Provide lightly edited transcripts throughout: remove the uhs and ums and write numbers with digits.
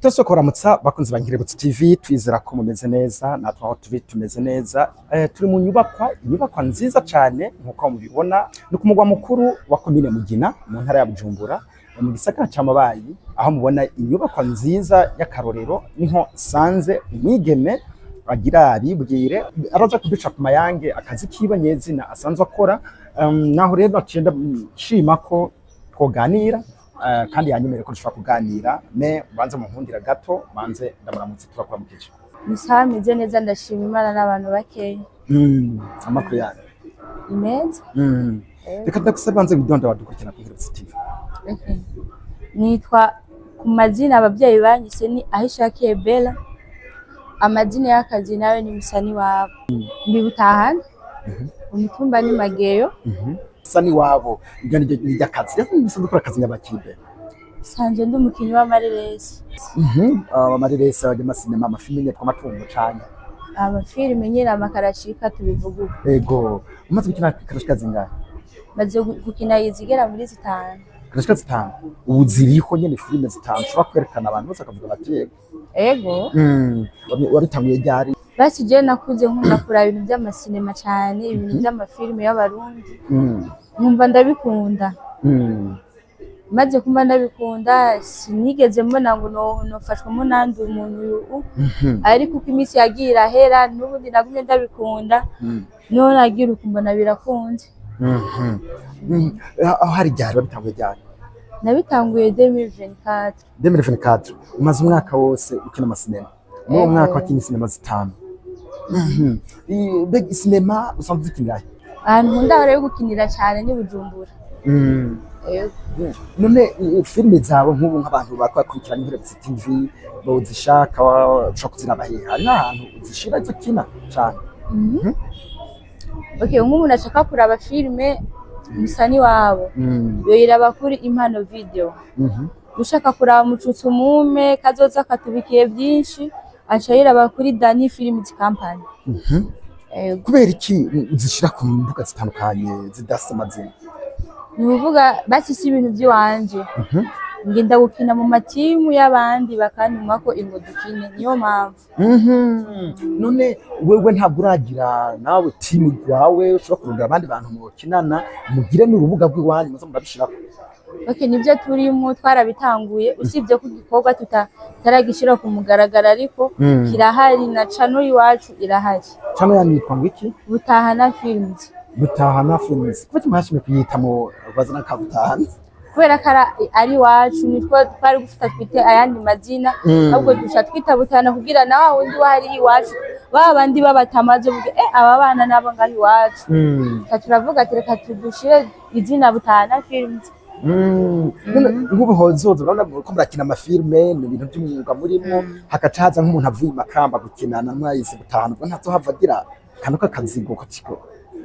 Twese kuramutsa bakunzi ba Nkirebutse TV, twizera ko mumeze neza, natwe aho turi tumeze neza. Turi mu nyubakwa, inyubakwa nziza cyane nkuko mubibona, ni ku mugwa mukuru wa komine Mugina mu ntara ya Bujumbura, mu gisagara ca Mabayi, aho mubona inyubakwa nziza y'akarorero. Niho sanze umwigeme agira abibwire, araja kuduca ku mayange akazi kiwe nyezina asanzwe akora. Naho rero naciye ndashima ko twoganira, kandi yanyemereye ko dushobora kuganira. Me banze munkundira gato, banze ndamuramutse. Turakuramukije. Ni sawa, meze neza, ndashima Imana n'abantu bakeya. Amakuru yanyu? Ni meza. Reka ndagusaba banze widondo badukurikirana kuri Nkirebutse TV. Okay. Nitwa ku mazina ababyeyi banyise ni Ahishakiye Bella, amazina y'akazi nayo ni Musaniwabo. Ndi Butahana, umutumba ni Mageyo. Musaniwabo, iryo ni ry'akazi rero? Musanzwe ukora akazi nyabakibe? Sanzwe ndi umukinyi w'amareresi. Amareresi, y'amasinema, amafilime nyine, tw'amatungo cane? Amafilime nyine, amakarashika tubivuga uko. Ego, umaze gukina karashika zingahe? Maze gukina izigera muri 5. Karashika 5, ubu ziriho nyene filime 5 ushobora kwerekana abantu bose bakavuga bati yego? Ego. Wabitanguye ryari? Basi jewe nakuze nkunda kuraba ibintu vy'amasinema cane, ibintu vy'amafilime y'Abarundi, nkumva ndabikunda. Maze kumva ndabikunda, sinigeze mbona ngo nofashwamo nandi umuntu uyu, ariko uko iminsi yagiye irahera n'ubundi nagumye ndabikunda, niho nagira uku mbona birakunze. Aho hari ryari? Wabitanguye ryari? Nabitanguye 2024. 2024, umaze umwaka wose ukina amasinema. Muri uwo Ego. mwaka wakinye sinema 5. Mbega sinema usanzwe uzikinira he? Ahantu nkunda rero gukinira cyane ni Bujumbura. Ego. None filime zawe, nk'ubu nk'abantu bakurikirana Nkirebutse TV bozishaka, ushobora kuziraba hehe? Hari n'ahantu uzishira izo ukina cane? Okay, nk'umuntu ashaka kuraba filime Musaniwabo, yoyiraba kuri Impano Video. Ushaka kuraba Mucutsi Umume, Kazoza Katubikiye Byinshi, aca yiraba kuri Dani Films Company. Ego. Kubera iki uzishira ku mbuga zitandukanye zidasa amazina? Ni ukuvuga basi si ibintu by'iwanje, ngenda gukina mu matimu y'abandi bakantumako ingo dukine, niyo mpamvu. None wewe ntabwo uragira nawe timu rwawe ushobora kurondera abandi bantu mukinana, mugire n'urubuga rw'iwanyu muze murabishirako? Okay, nibyo turimo, twarabitanguye, usibye ko igikorwa tutaragishyira ku mugaragaro, ariko kirahari na channel iwacu irahari. Channel yanyu yitwa ngo iki? Butahana Films. Butahana Films. Kuba mwashimye kuyita mu bazina ka Butahana? Kubera ko ari iwacu, nitwo twari gufata twite ayandi mazina, ahubwo duca twita Butahana kugira na wa wundi wahari iwacu, ba bandi babatamaze buge aba bana nabo ngaho iwacu. Tuca turavuga ati reka tudushire izina Butahana Films. None nk'ubu hozoza, urabona ko murakina amafilme, ni ibintu by'umwuga murimo, hagaca haza nk'umuntu avuye i Makamba gukinana, mwayise Butahana, ubwo ntazohava agira akantu k'akazigo ko tiko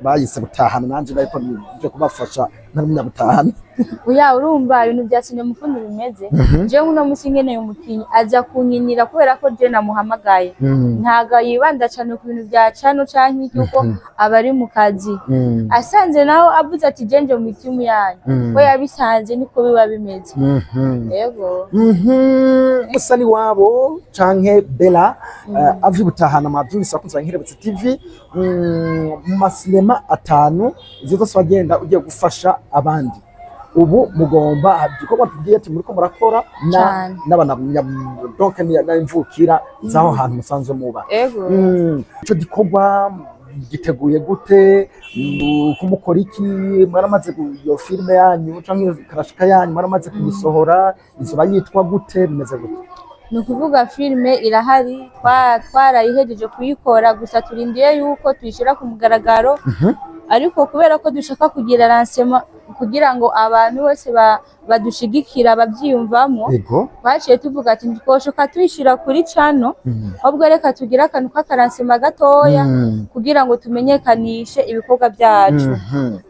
bayise Butahana, nanje nariko nje kubafasha ntari umunyabutahana? Oya, urumva ibintu bya sinema ukuntu bimeze. Jewe uno musi nkeneye umukinyi, aza kunkinira kubera ko je namuhamagaye. Ntago yibanda cane ku bintu bya cano canke iki, kuko aba ari mu kazi. Asanze naho avuze ati je nje mu timu yanyu, ko yabisanze niko biba bimeze. Yego. Musaniwabo canke Bella, avi Butahana, mwavyumvise bakunzi ba Nkirebutse TV. Mu masinema 5 izo zose wagenda ugiye gufasha abandi, ubu mugomba igikorwa tubwiye ati muriko murakora na Cane. n'abana donc n'imvukira z'aho hantu musanzwe muba. Ego. Ico gikorwa giteguye gute? Kumukora iki? Mwaramaze iyo filime yanyu canke karashika yanyu mwaramaze kuyisohora? Izoba yitwa gute? Bimeze gute? Ni ukuvuga filime irahari, twarayihejeje kuyikora, gusa turindiye yuko tuyishyira ku mugaragaro. Ariko kubera ko dushaka kugira lancement kugira ngo abantu bose badushigikira babyiyumvamo, twaciye tuvuga ati ntitwoshoka tuyishyira kuri channel, ahubwo reka tugire akantu k'akalancement gatoya kugira ngo tumenyekanishe ibikorwa byacu.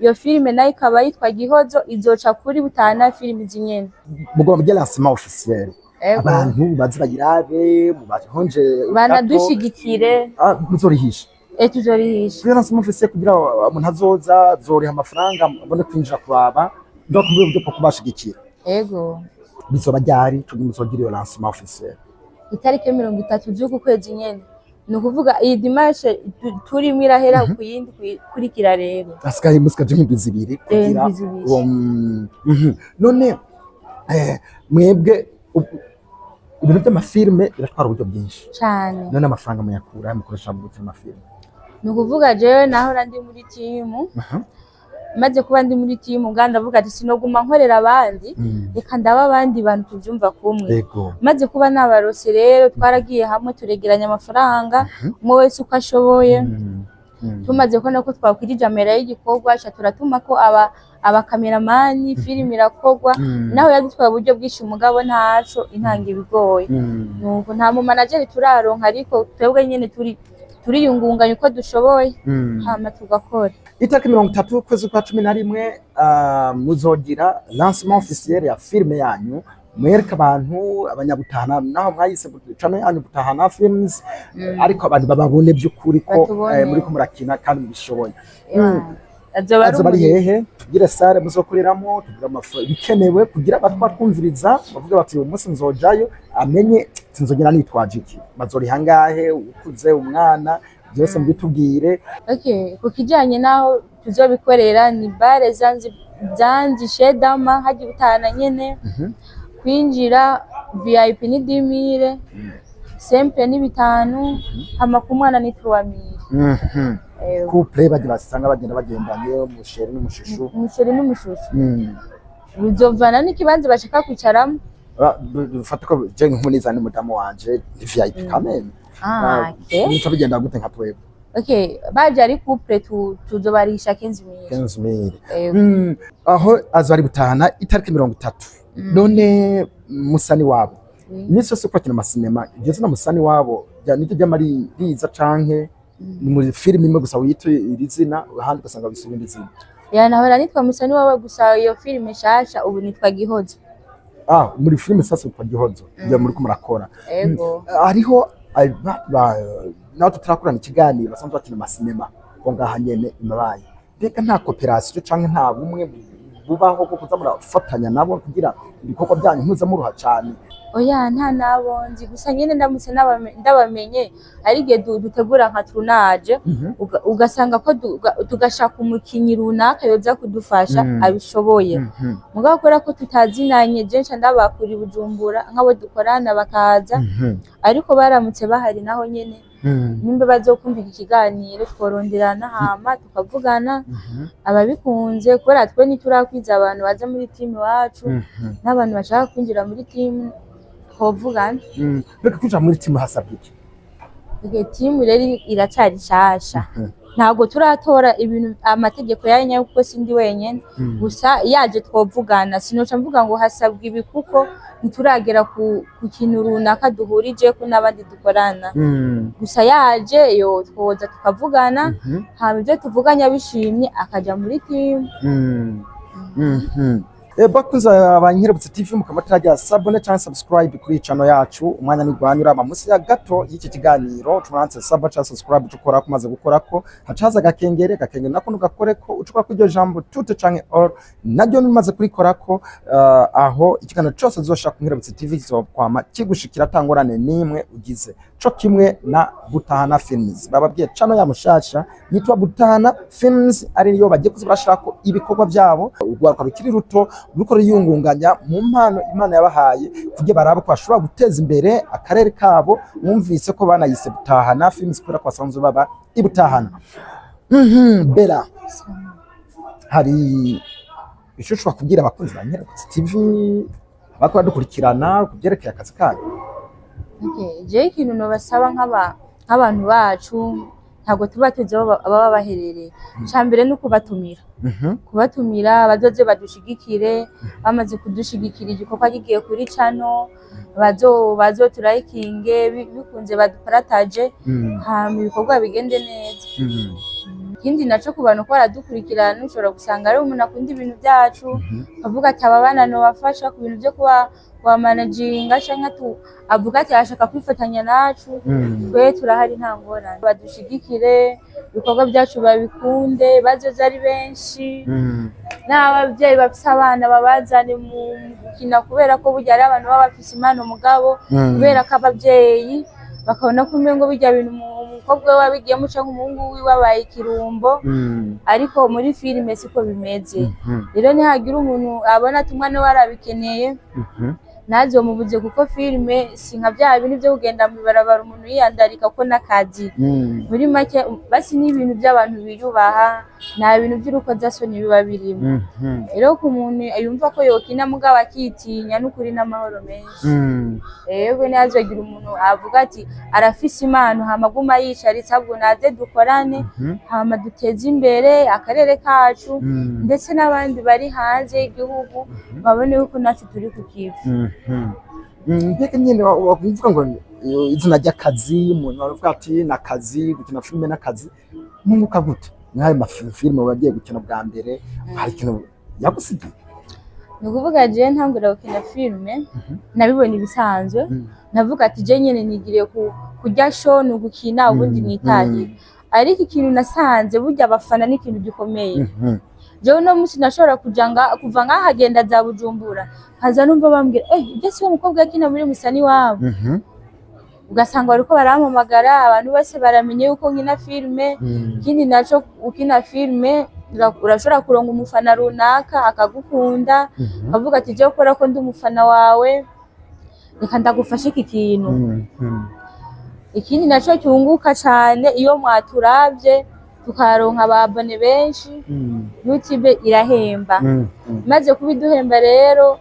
Iyo filime nayo ikaba yitwa Gihozo, izoca kuri Butahana Filime nyene. Mugomba mugire lancement officiel, Ego. abantu baze bayirabe, mubahonje. Banadushigikire. Muzorihisha? Tuzorihisha. Kuri lancement officiel, kugira umuntu azoza azoriha amafaranga abone kwinjira kuraba, donc mu buryo bwo kubashigikira. Ego. Bizoba ryari? Muzogira iyo lancement officiel? Itariki 30 z'uku kwezi nyene, ni ukuvuga iyi dimanche turimo irahera ku yindi kurikira rero. Hasigaye musigaje nk'indwi 2 kugira Indwi 2. Uwo, none mwebwe ibintu by'amafilme biratwara uburyo bwinshi. Cane. None amafaranga muyakura mukoresha mu gukina amafilme? Ni ukuvuga jewe nahora ndi muri timu. Maze kuba ndi muri timu ubwa ndavuga ati sinoguma nkorera abandi, reka ndaba abandi bantu tuvyumva kumwe. Maze kuba nabarose rero, twaragiye hamwe turegeranya amafaranga, umwe wese uko ashoboye. Tumaze kubona ko twakwirije amera y'igikorwa, ca turatuma ko aba abakameramani, filime irakorwa. Naho yadutwaye uburyo bwinshi, umugabo ntaco, intanga ibigoye. Nuko nta mu manager turaronka, ariko twebwe nyene turi turiyungunganya uko dushoboye, hama tugakora. Itariki 30 ukwezi kwa 11, muzogira lancement officiel ya filme yanyu, mwereke abantu abanyabutahana, naho mwayise channel yanyu Butahana Films, ariko abantu bababone by'ukuri ko Batubone. Muriko murakina kandi mubishoboye. Azoba ari Azoba ari umuriro. hehe? Tubwire salle muzokoreramo, tubwire ibikenewe kugira abatwa twumviriza bavuge bati uyu munsi nzojayo, amenye sinzogera nitwaje iki, bazoriha ngahe, ukuze, umwana, byose mubitubwire. Okay, ku kijanye n'aho tuzobikorera ni bar Zanzi, Zanzi Shedama, haji Butahana nyene. Kwinjira VIP ni 10 000, simple ni 5, hama ku mwana ni 3000. Couple bagiye basanga bagenda bagendanye, umuchéri n'umuchouchou. Umuchéri n'umuchouchou. Bizovana n'ikibanza bashaka kwicaramo. Dufate ko je nk'umuniza n'umudamu wanje ni VIP kameme. Ah, okay. Nico bigenda gute nka twebwe? Okay, baje ari couple tuzobarisha 15 000. 15 000. Aho azo ari Butahana itariki 30. None Musani wabo, iminsi yose uko akina amasinema igeze na Musani wabo niryo ryama riza, canke ni muri filime imwe gusa wita iri zina, ahandi ugasanga wise irindi zina? Ya, nahora nitwa Musani wawe, gusa iyo filime nshasha ubu nitwa Gihozo. Ah, muri filime sasa witwa Gihozo, iyo muriko murakora? Ego. Hariho naho tutarakorana ikiganiro basanzwe bakina amasinema ngo ngaha nyene imabaye, mbega nta coopération canke nta bumwe bubaho bwo kuza murafatanya nabo kugira ibikorwa byanyu ntuza muruha cane? Oya, nta nabo nzi, gusa nyene ndamutse ndabamenye, ari igihe dutegura nka tournage, ugasanga ko tugashaka umukinyi runaka yoza kudufasha abishoboye. Mugabo kubera ko tutazinanye, je nca ndabakura i Bujumbura nk'abo dukorana bakaza. Ariko baramutse bahari naho nyene, nimba bazokumva iki kiganiro, tworonderana hama tukavugana ababikunze, kubera twe ntiturakwiza abantu baza muri timu iwacu n'abantu bashaka kwinjira muri timu twovugana. Mbega kwinjira muri timu hasabwa iki? Okay, timu rero iracari nshasha, ntabwo turatora ibintu amategeko yayo nyayo kuko sindi wenyene. Gusa yaje twovugana, sinoca mvuga ngo hasabwa ibi kuko ntituragera ku kintu runaka duhurijeko n'abandi dukorana. Gusa yaje yo twoza tukavugana, hama ibyo tuvuganye abishimye akaja muri timu. Bakunze abanyirebutse TV, mukaba mutaragira s'abonner cyangwa subscribe kuri channel yacu, umwanya ni gwanyu. Uraba munsi ya gato y'iki kiganiro turanse s'abonner cyangwa subscribe, tukora kumaze gukora ko hacaza gakengere, gakengere nako nugakoreko, ucukora kuri iryo jambo tout canke all, naryo numaze kurikorako, aho ikiganiro cyose uzoshaka ku Nkerebutse TV kizokwama kigushikira atangorane nimwe ugize. Co kimwe na Butahana Films, bababwiye channel ya mushasha yitwa Butahana Films, ari yo bagiye kuza barashirako ibikorwa byabo, urwaruka rukiri ruto ruriko ruriyungunganya mu mpano Imana yabahaye kugira barabe ko bashobora guteza imbere akarere kabo. Mwumvise ko banayise Butahana Films kubera ko basanzwe baba i Butahana. Bella, hari icyo ushobora kubwira abakunzi ba Nkerebutse TV bariko badukurikirana ku byerekeye akazi kanyu? Okay, jewe ikintu nobasaba nk'abantu bacu, ntabwo tuba tuzi aho baba baherereye. Ica mbere ni ukubatumira, kubatumira bazoze badushigikire. Bamaze kudushigikira, igikorwa kigiye kuri channel, bazoturayikinge, bikunze baduparataje, hama ibikorwa bigende neza. Ikindi naco, ku bantu ko baradukurikirana, ushobora gusanga ari umuntu akunda ibintu byacu, avuga ati aba bana nobafasha ku bintu byo kuba managinga, canke avuga ati ashaka kwifatanya nacu. Twe turahari, nta ngorane, badushigikire. Ibikorwa byacu babikunde, bazoze ari benshi, n'ababyeyi bafise abana babazane mu gukina, kubera ko burya hari abantu baba bafise impano, mugabo kubera ko ababyeyi bakabona ko umengo birya bintu umukobwa we wabigiyemo canke umuhungu wiwe abaye ikirumbo, ariko muri filime siko bimeze. Rero nihagira umuntu abona ati umwana we arabikeneye, ntazomubuze, kuko filime si nka bya bintu byo kugenda mw'ibarabara umuntu yiyandarika, ko n'akazi. Muri make basi ni ibintu by'abantu biyubaha, nta bintu by'urukozasoni biba birimo. Rero ku muntu yumva ko yokina mugabo akitinya, n'ukuri n'amahoro menshi. Yego, ntihazogira umuntu avuga ati arafise impano hama aguma yicaritse, ahubwo naze dukorane, hama duteze imbere akarere kacu, ndetse n'abandi bari hanze y'igihugu babone yuko natwe turi ku kivi. Mbega nyine wavuga ngo izina ry'akazi, umuntu aravuga ati ni akazi, gukina filime n'akazi, nkunguka gute nk'ayo mafilime wagiye gukina bwa mbere? Hari ikintu yagusigiye? Ni ukuvuga jewe ntangura gukina filime nabibona ibisanzwe, navuga ati je nyene nigiriye kurya show, ni ugukina ubundi nitahire. Ariko ikintu nasanze, burya abafana ni ikintu gikomeye. Jewe uno munsi nashobora kuja kuva nkahagenda za Bujumbura, nkaza numva bambwira: "Eh, ibyo si wo mukobwa yakina muri Musani wabo?" Ugasanga bariko barampamagara, abantu bose baramenye yuko nkina filime. Ikindi naco, ukina filime urashobora kuronka umufana runaka akagukunda, akavuga ati: "Jewe kubera ko ndi umufana wawe, reka ndagufashe iki kintu." Ikindi naco cyunguka cane, iyo mwaturavye tukaronka aba abonnés benshi, YouTube irahemba. Maze kuba iduhemba rero,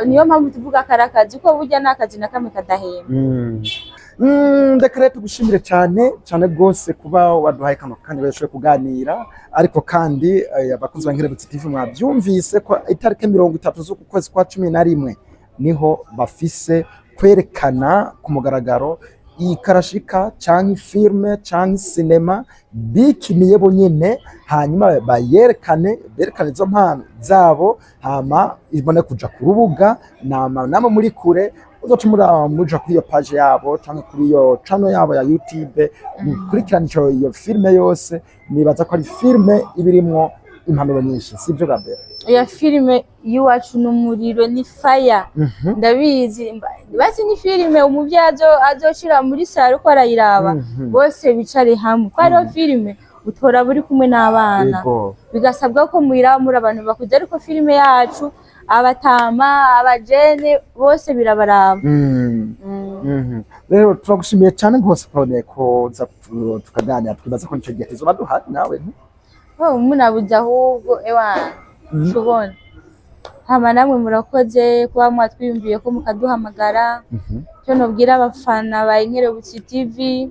niyo mpamvu tuvuga ko ari akazi, ko burya nta kazi na kamwe kadahemba. Reka rero tugushimire cyane cyane rwose kuba waduhaye kano kanya bashoboye kuganira. Ariko kandi abakunzi ba Nkerebutsi TV, mwabyumvise ko itariki 30 z'uku kwezi kwa 11 niho bafise kwerekana ku mugaragaro iyi karashika canke filme canke sinema bikiniye bo nyene, hanyuma bayerekane, berekane izo mpano zabo, hama ibone kuja ku rubuga. Nama namwe muri kure uzoca muja kuri iyo page yabo canke kuri iyo channel yabo ya YouTube, mukurikirane iyo filme yose. Nibaza ko ari filme ibirimwo impanuro nyinshi, sivyo Gabriel? Iya filime y'iwacu ni umuriro, ni fire. Ndabizi, basi ni filime umuvyeyi azoshira muri saro ko arayiraba, bose bicare hamwe, ko hariho filime utora buri kumwe n'abana, bigasabwa ko muyiraba muri abantu bakuze, ariko filime yacu abatama, abajene bose birabaraba. Rero turagushimiye cyane rwose Claude ko uza tukaganira. Twibaza ko nico gihe tuzoba duhari nawe. Oh, munabuze ahubwo ewa tubona. Hama namwe murakoze kuba mwatwiyumviye ko mukaduhamagara. Icyo nobwira abafana ba Inkerebutsi TV,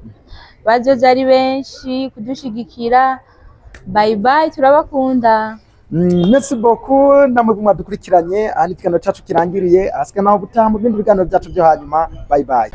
bazoza ari benshi kudushigikira. Bye bye, turabakunda. Merci beaucoup namwe mwadukurikiranye. Aha ni ikiganiro cyacu kirangiriye, ahasigaye naho gutaha mu bindi biganiro byacu byo hanyuma. Bye bye.